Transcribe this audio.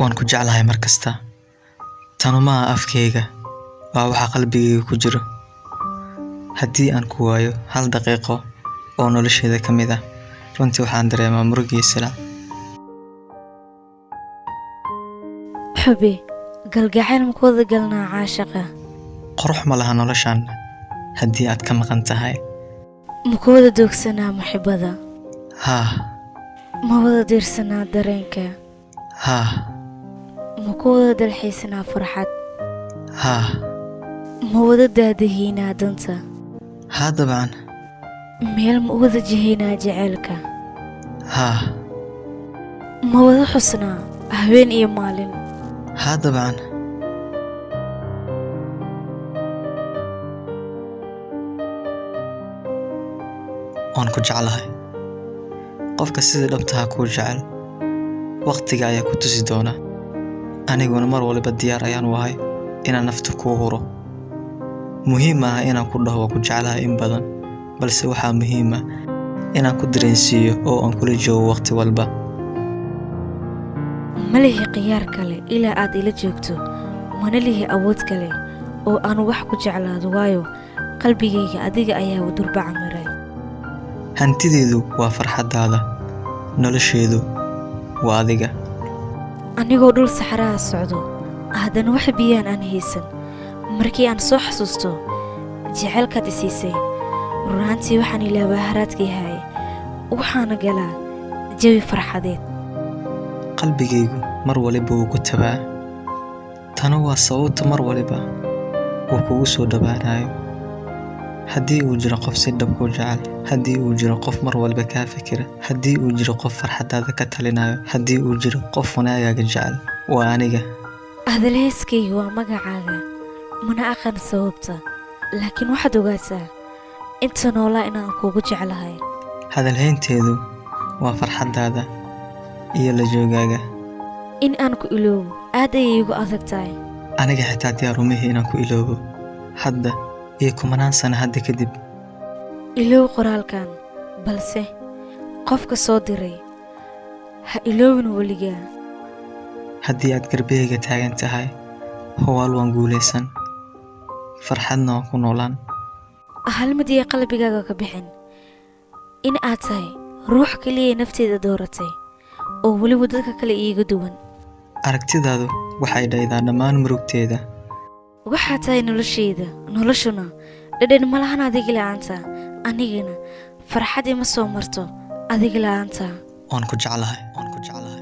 Waan ku jeclahay mar kasta. Tanu maaha afkayga, waa waxa qalbigayga ku jiro. Haddii aan ku waayo hal daqiiqo oo noloshayda ka mid ah, runtii waxaan dareemaa murug iyo silac. Xubi, galgacayl ma ku wada galnaa caashaqa? Qurux ma laha noloshan haddii aad ka maqan tahay. Ma ku wada doogsanaa muxibbada? Haa. Ma wada diirsanaa dareenka? Haa. Ma ku wada dalxiisanaa farxad? Haa. Ma wada daadihiinaa danta? Haa, dabcan. Meel ma u wada jihaynaa jaceylka? Haa. Ma wada xusnaa habeen iyo maalin? Haa, dabcan. Waan ku jeclahay. Qofka sida dhabta ah kuu jecel, waqtiga ayaa ku tusi doona. Aniguna mar waliba diyaar ayaan u ahay inaan nafta kuu huro. Muhiim ma aha inaan ku dhaho waan ku jeclahay in badan, balse waxaa muhiim ah inaan ku dareensiiyo oo aan kula joogo waqti walba. Ma lihi khiyaar kale ilaa aad ila joogto, mana lihi awood kale oo aan wax ku jeclaado, waayo qalbigayga adiga ayaa durba camiray. Hantideedu waa farxaddaada, nolosheedu waa adiga. Anigoo dhul saxaraha socdo, haddana wax biyaan aan haysan, markii aan soo xasuusto jaceylkaad i siisay, run ahaantii waxaan ilaabaa haraadkii haye, waxaana galaa jawi farxadeed. Qalbigaygu mar waliba wuu ku tabaa. Tani waa sababta mar waliba uu kugu soo dhowaanayo. Haddii uu jiro qof si dhab kuu jecel, haddii uu jiro qof mar walba kaa fikira, haddii uu jiro qof farxaddaada ka talinayo, haddii uu jiro qof wanaagaaga jecel, waa aniga. Hadalhayskaygu waa magacaaga, mana aqaan sababta, laakiin waxaad ogaataa inta noolaa inaan kugu jeclahay. Hadalhaynteedu waa farxaddaada iyo la joogaaga. In aan ku iloobo aad ayay igu adag tahay. Aniga xitaa diyaar uma ihi inaan ku iloobo. Hadda iyo kumanaan sano hadda kadib. Iloow qoraalkan, balse qofka soo diray ha iloowin weligaa. Haddii aad garbahayga taagan tahay, hubaal waan guulaysan, farxadna waan ku noolaan. Hal mid iyo qalbigaaga ka bixin in aad tahay ruux kaliya nafteeda dooratay oo weliba dadka kale iiga duwan. Aragtidaadu waxay dhaydaa dhammaan murugteeda. Waxaa tahay noloshayda, noloshuna dhadhan ma lahan adiga la'aanta, anigana farxad ima soo marto adiga la'aanta. Waan ku jeclahay, waan ku jeclahay.